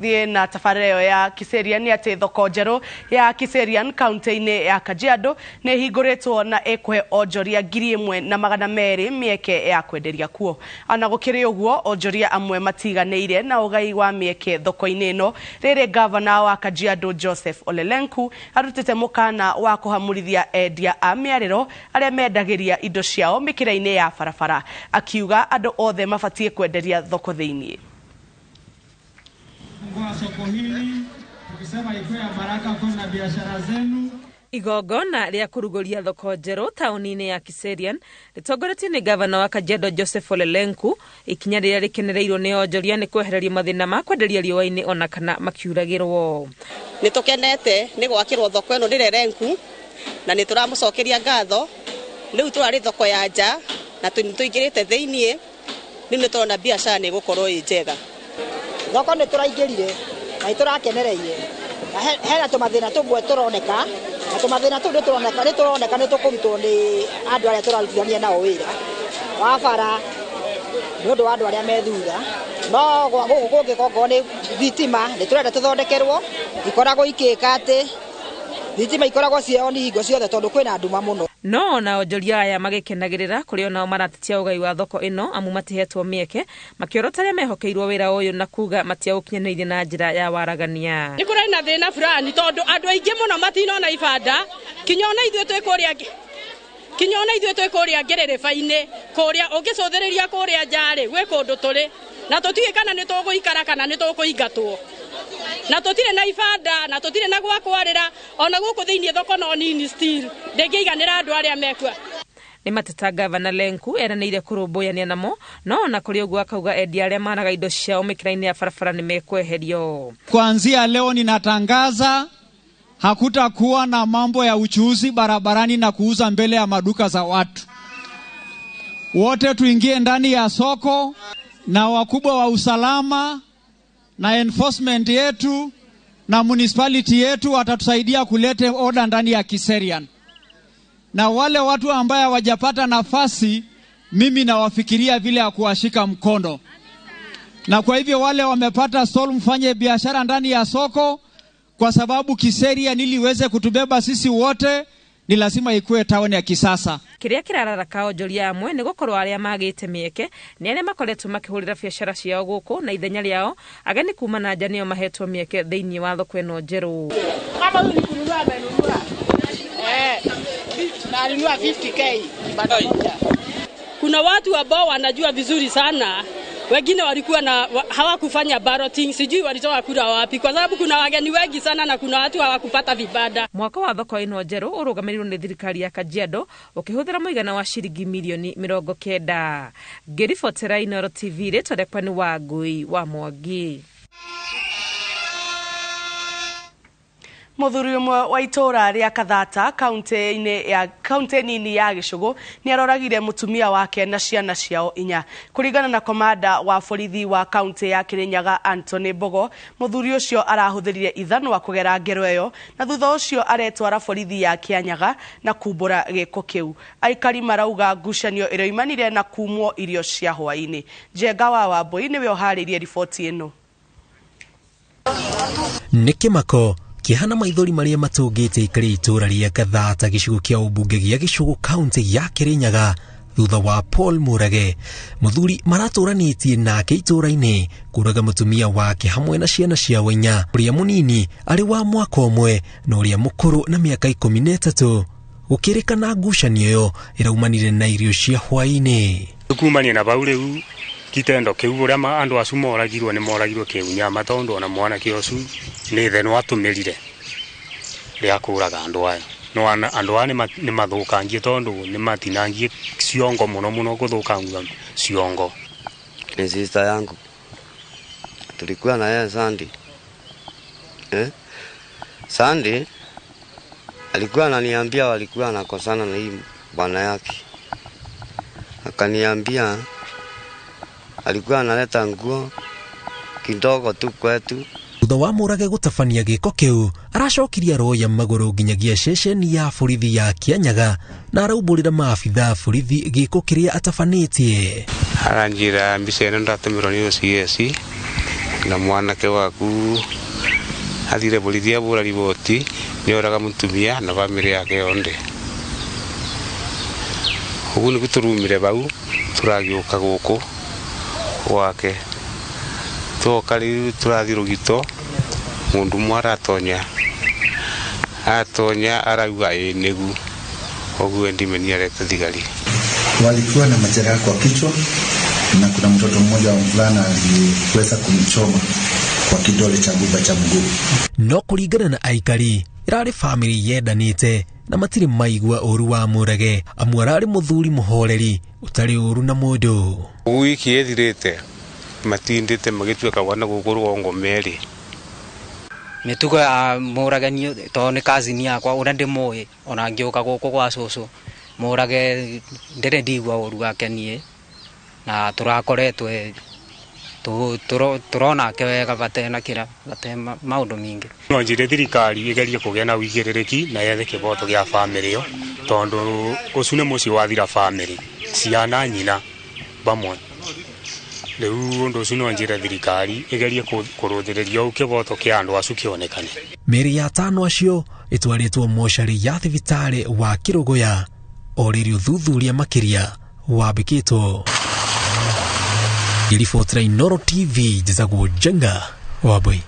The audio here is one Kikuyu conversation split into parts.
Thiĩ na tabarĩra ĩyo ya Kiserian nĩ atĩ thoko njerũ ya Kiserian kaunti-inĩ ya Kajiado nĩ ĩhingũrĩtwo na ĩkũhe onjoria 1200 mĩeke ya kwenderia kuo. Ona gũkĩrĩ ũguo, onjoria amwe matiganĩire na ũgai wa mĩeke thoko-inĩ ĩno rĩrĩ ngavana wa Kajiado Joseph Ole Lenku arutĩte mũkana wa kũhamũrithia endia a mĩarĩro arĩa mendagĩria indo ciao mĩkĩra-inĩ ya barabara, akiuga andũ othe mabatiĩ kwenderia thoko thĩinĩ. Fungua soko hili tukisema ikuwe ya baraka kwenu na biashara zenu. Igongona rĩa kũrugũria thoko njerũ taũni-inĩ ya Kiserian rĩtongoretio nĩ ngavana wa Kajiado Joseph Ole Lenku, ikinya rĩrĩa rĩkenereirwo nĩ onjoria nĩ kwehererio mathĩna ma kwenderia riũa-inĩ ona kana makiuragĩrwo. Nĩ tũkenete nĩ gwakĩrwo thoko ĩno nĩ Lenku na nĩ tũramũcokeria ngatho. Rĩu tũrarĩ thoko ya nja na nĩ tũingĩrĩte thĩiniĩ, rĩu nĩ tũrona biacara nĩ ĩgũkorwo ĩ njega. Thoko nĩ tũraingĩrire na nĩ tũrakenereire. Na hena tũmathĩna tũmwe tũroneka, na tũmathĩna tũu nĩ tũroneka nĩ tũkũrutwo nĩ andũ arĩa tũrarutithania nao wĩra wa bara nĩ ũndũ wa andũ arĩa me thutha. No gũkũ kũngĩ okorwo nĩ thitima nĩ tũrenda tũthondekerwo, ikoragwo ikĩka atĩ thitima ikoragwo ciĩ on hingo ciothe tondũ kwĩna nduma mũno. No ona onjoria aya magĩkenagĩrĩra kũrĩ onao maratetia ũgai wa thoko ĩno amu matihetwo mĩeke, makĩorota arĩa mehokeirwo wĩra ũyũ na kuga matiaũkinyanĩirie na njĩra ya waragania. Nĩ kũrĩ na thĩna fulani tondũ andũ aingĩ mũno matinona ibanda, kinya ona ithuĩ twĩ kũrĩa kinya ona ithuĩ twĩ kũrĩa ngĩrĩrĩba-inĩ, kũrĩa ũngĩcũthĩrĩria kũrĩa nja-rĩ, gwĩ kũndũ tũrĩ na tũtiũĩ kana nĩ tũgũikara kana nĩ tũkũingatwo. Na tũtirĩ na ibanda, na tũtirĩ na gwa kwarĩra, ona gũkũ thĩiniĩ thoko no nini still, ndĩngĩiganĩra andũ arĩa mekua. Nĩ mateta ngavana Lenku eranĩire kũrũmbũyania namo, no ona kũrĩ ũguo akauga endia arĩa maraga indo ciao mĩkĩra-inĩ ya barabara nĩ mekweherio. Kuanzia leo ninatangaza hakutakuwa na mambo ya uchuuzi barabarani na kuuza mbele ya maduka za watu. Wote tuingie ndani ya soko na wakubwa wa usalama na enforcement yetu na municipality yetu watatusaidia kulete order ndani ya Kiserian. Na wale watu ambao hawajapata nafasi, mimi nawafikiria vile ya kuwashika mkono. Na kwa hivyo wale wamepata stall, mfanye biashara ndani ya soko, kwa sababu Kiserian ili iweze kutubeba sisi wote ni lazima ikuwe town ya kisasa. Kĩrĩa kĩrararaka onjoria amwe nĩ gũkorwo arĩa magĩte mĩeke nĩ arĩa makoretwo makĩhũrĩra biacara ciao gũkũ na ithenya rĩao ageni kuma na nja nĩo mahetwo mĩeke thĩinĩ wa thoko ĩno njerũ. Kama huyu ni kununua amenunua. Na alinunua 50k kibanda moja. Kuna watu ambao wanajua vizuri sana, wengine walikuwa na hawakufanya balloting, sijui walitoa kura wapi, kwa sababu kuna wageni wengi sana na kuna watu hawakupata vibanda. Mwaka wa thoko ĩno njerũ ũrũgamĩrĩirwo nĩ thirikari ya Kajiado ũkĩhũthĩra mũigana wa ciringi milioni 90. Ngĩribotera Inooro TV, rĩtwa rĩakwa nĩ Wangui wa Mwangi. Mũthuri ũmwe wa itũũra rĩa Kathata kaunti nini ya Gĩcũgũ nĩ aroragire mũtumia wake na ciana ciao inya. Kũringana na komanda wa borithi wa kaunti ya Kirinyaga Anthony Mbogo, mũthuri ũcio arahũthĩrire ithanwa kũgera ngero ĩyo na thutha ũcio aretwara borithi ya Kianyaga na kumbũra gĩko kĩu. Aikari marauga ngucanio ĩroimanire na kumwo irio cia hwaĩ-inĩ. Njenga wa Wambui nĩwe ũharĩirie riboti ĩno. Nĩ kĩmako kĩhana maithori marĩa matũngĩte ikari itũũra rĩa Kathata gĩcigo kĩa ũmbunge gĩa Gĩcũgũ kaunti ya Kirinyaga thutha wa Paul Murage mũthuri maratũranĩtie nake itũũra-inĩ kũraga mũtumia wake hamwe na ciana ciao inya, ũrĩa mũnini arĩ wa mwaka ũmwe na ũrĩa mũkũrũ na mĩaka 13. Gũkĩrĩkana ngucanio ĩyo ĩraumanire na irio cia hwaĩ-inĩ. Kumania na bau rĩu kitendo kĩu ũrĩa andũ acu moragirwo nĩ moragirwo kĩunyama tondũ ona mwanake ũcio nĩ ithe no atũmĩrire rĩa kũraga andũ aya. No andũ aya nĩ mathũkangie tondũ nĩ matinangie ciongo mũno mũno gũthũkangia ciongo. Ni sister yangu, tulikuwa na yeye Sandy. Sandy alikuwa ananiambia walikuwa anakosana na hii bwana yake. Akaniambia alikuwa analeta nguo kidogo tu kwetu. Thutha wa Murage gũtabania gĩko kĩu aracokirie roho ya magũrũ nginyagia ceceni ya borithi ya Kianyaga na araumbũrĩra maabitha a borithi gĩko kĩrĩa atabanĩtie. Aranjĩra mbica ĩno ndatũmĩrwo nĩ OCS Na mwanake waku athire borithi abura riboti nioraga mutumia na family yake yonthe. Ugu nĩguo tũrumire bau tũragiũka gũkũ gwake twoka rĩu tũrathiĩ rũgito mũndũ ũmwe aratonya atonya arauga ĩ nĩgu ũguo ndimeni arete thigari. Walikuwa na majeraha kwa kichwa na kuna mtoto mmoja wa mvulana aliweza kumchoma kwa kidole cha gumba cha mguu. No kũringana na aikari ĩrarĩ famĩlĩ yendanĩte na matirĩ maigua ũru wa Mũrage amu ararĩ mũthuri mũhoreri ũtarĩ ũru na mũndũ. Wiki ĩthirĩte matindĩte magĩtuĩka wana gũkũ rũgongo merĩ. Mĩtugo ya Mũrage niĩ tondũ nĩ cousin yakwa ũrĩa ndĩmũĩ ona ngĩũka gũkũ gwa cũcũ Mũrage ndĩrĩ ndigua ũru wake niĩ na tũrakoretwe tũronake wega batena kĩra bate maũndũ mingĩ. No njĩre thirikari ĩgerie kũgĩa na ũigĩrĩrĩki na yethe kĩboto gĩa bamĩrĩ ĩyo tondũ ũcio nĩ mũciĩ wathira bamĩrĩ ciana nyina bamwe. Rĩu ũndũ ũcio no njĩre thirikari ĩgerie kũrũthĩrĩria ũũ kĩboto kĩa andũ acio kĩonekane. Mĩĩrĩ ya atano acio ĩtwarĩtwo mocarĩ ya thibitarĩ wa Kĩrũgũya o rĩrĩ ũthuthuria makĩria wambĩkĩtwo. Ribotera Inooro TV njĩtagwo Njenga Wambui.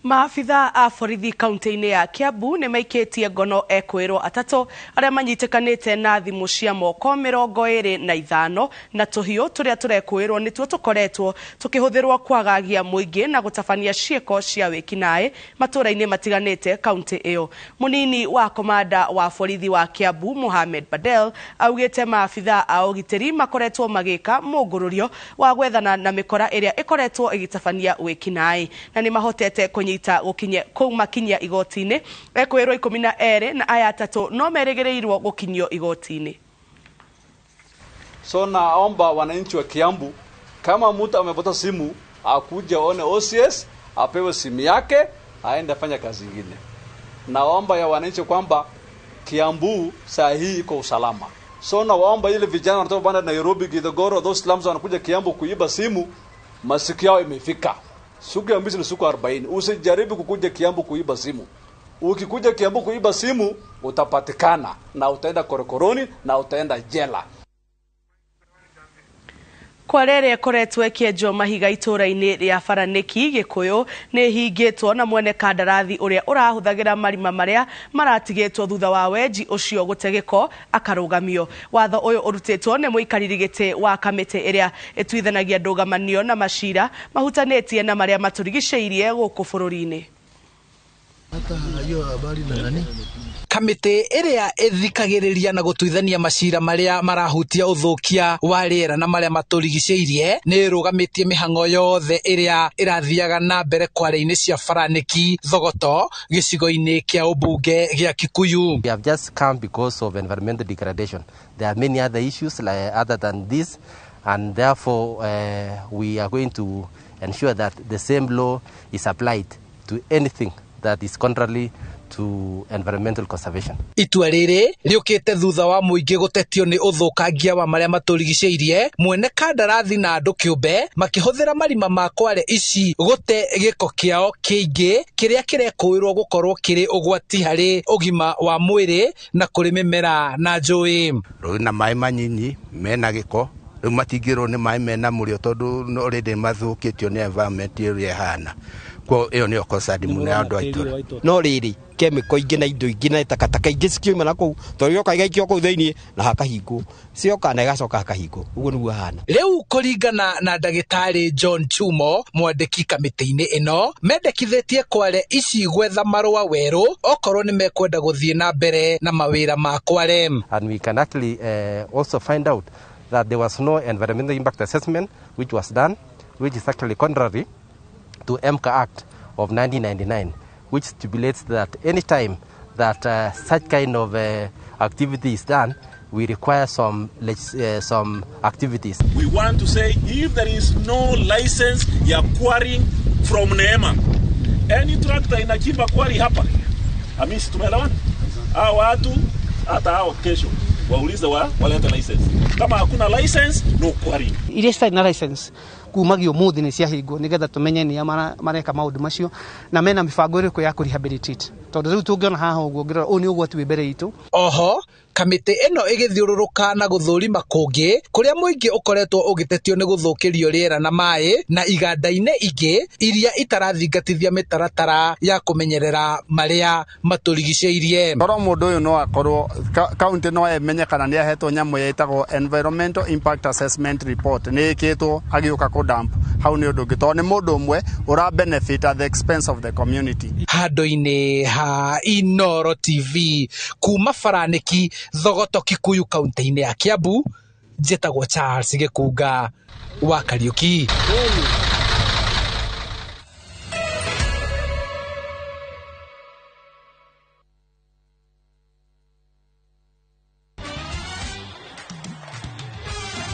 Maabitha a borithi kaunti-inĩ ya Kiambu nĩ maikĩtie ngono ekwĩrwo atatũ arĩa manyitĩkanĩte na thimũ cia moko 25 na tũhiũ tũrĩa tũrekwĩrwo nĩtuo tũkoretwo tũkĩhũthĩrwo kwagagia mũingĩ na gũtabania ciĩko cia wĩkinaĩ matũũra-inĩ matiganĩte kaunti ĩyo. Mũnini wa komanda wa borithi wa Kiambu Mohamed Badel augĩte maabitha a ũgitĩri makoretwo magĩka mũngũrũrio wa gwethana na mĩkora ĩrĩa ĩkoretwo ĩgĩtabania wĩkinaĩ na nĩ mahotete kũnyita gũkinye kũu makinyia igoti-inĩ ekwĩrwo 12 na aya atatũ no merĩgĩrĩirwo gũkinyio igoti-inĩ. So naomba wananchi wa Kiambu, kama mtu amepata simu akuje aone OCS apewe simu yake aende afanye kazi nyingine. Naomba ya wananchi kwamba Kiambu saa hii iko usalama. So naomba ile vijana wanatoka banda Nairobi, Githogoro, those slums wanakuja Kiambu kuiba simu, masikio yao imefika. Siku ya mwisho ni siku 40. Usijaribu kukuja Kiambu kuiba simu. Ukikuja Kiambu kuiba simu utapatikana na utaenda korokoroni na utaenda jela. Kware ĩrĩa ĩkoretwo ĩkĩenjwo mahiga itũũra-inĩ rĩa Baranĩki Gĩkũyũ nĩ ĩhingĩtwo na mwene kandarathi ũrĩa ũrahũthagĩra marima marĩa maratigĩtwo thutha wa wenji ũcio gũte gĩko akarũgamio. Watho ũyũ ũrutĩtwo nĩ mũikarĩri gĩtĩ wa kamĩtĩ ĩrĩa ĩtuithanagia ndũgamanio na macira mahutanĩtie na marĩa matũrigicĩirie gũkũ bũrũri-inĩ. Kamĩtĩ ĩrĩa ĩthikagĩrĩria na gũtuithania macira marĩa marahutia ũthũkia wa rĩera na marĩa matũrigicĩirie nĩ ĩrũgamĩtie mĩhang'o yothe ĩrĩa ĩrathiaga na mbere kware-inĩ cia Baranĩki Thogoto gĩcigo-inĩ kĩa ũmbunge gĩa Kikuyu. We have just come because of environmental degradation. There are many other issues like, other than this, and therefore we are going to ensure that the same law is applied to anything that is contrary to environmental conservation. Itua rĩrĩ rĩũkĩte thutha wa mũingĩ gũtetio nĩ ũthũkangia wa marĩa matũrigicĩirie mwene kandarathi na andũ kĩũmbe makĩhũthĩra marima ma kware ici gũte gĩko kĩao kĩingĩ kĩrĩa kĩrekũĩrwo gũkorwo kĩrĩ ũgwati harĩ ũgima wa mwĩrĩ na kũrĩ mĩmera na njũĩ. Rũĩ na maĩ manyinyi mena gĩko rĩu matingĩrwo nĩ maĩ mena mũrĩo tondũ already mathũkĩtio nĩ environment ĩrĩa ĩhana. Kwa ĩyo nĩyo concern mũno ya andũ a itũũra. No rĩrĩ kemiko ingĩ na indo ingĩ na takataka ingĩ cikiuma na kũu tondũ yoka igaikio kũu thĩinĩ na hakahingwo cioka na igacoka hakahingwo ũguo nĩguo hahana. Rĩu kũringana na ndagĩtarĩ John Chumo mwandĩki kamĩtĩ-inĩ ĩno mendekithĩtie kware ici gwetha marũa werũ okorwo nĩ mekwenda gũthiĩ na mbere na mawĩra ma kware. And we can actually also find out that there was no environmental impact assessment which was done, which is actually contrary to EMCA Act of 1999, which stipulates that any time that such kind of activity is done, we require some activities. We want to say if there is no license ya quarrying from NEMA, any tractor inachimba quarry hapa, Hamisi, tumeelewana? Hao watu hata hao kesho waulize walete license. Kama hakuna license, no quarrying. Iria citarĩ na license Kumagia ũmũthĩ nĩ ciahingwo, nĩgetha tũmenye nĩa mareka maũndũ macio na mena mĩbango ĩrĩkũ ya kũ rehabilitate, tondũ rĩu tũngĩona haha ũguo, ngĩrora ũyũ nĩ ũgwati wĩ mbere itũ. Oho kamĩtĩ ĩno ĩgĩthiũrũrũka na gũthũrima kũngĩ kũrĩa mũingĩ ũkoretwo ũgĩtetio nĩ gũthũkĩrio rĩera na maĩ na iganda-inĩ ingĩ iria itarathingatithia mĩtaratara ya kũmenyerera marĩa matũrigicĩirie. Korwo mũndũ ũyũ no akorwo kaunti no ĩmenye kana nĩ ahetwo nyamũ ĩtagwo environmental impact assessment report nĩ ĩkĩtwo agĩũka kũ dump hau, nĩ ũndũ ũngĩ, tondũ nĩ mũndũ ũmwe ũra benefit at the expense of the community. Handũ-inĩ ha Inoro TV kuma Baranĩki, Thogoto, Kikuyu, kaunti-inĩ ya Kiambu, njĩtagwo Charles Gĩkunga wa Kariuki.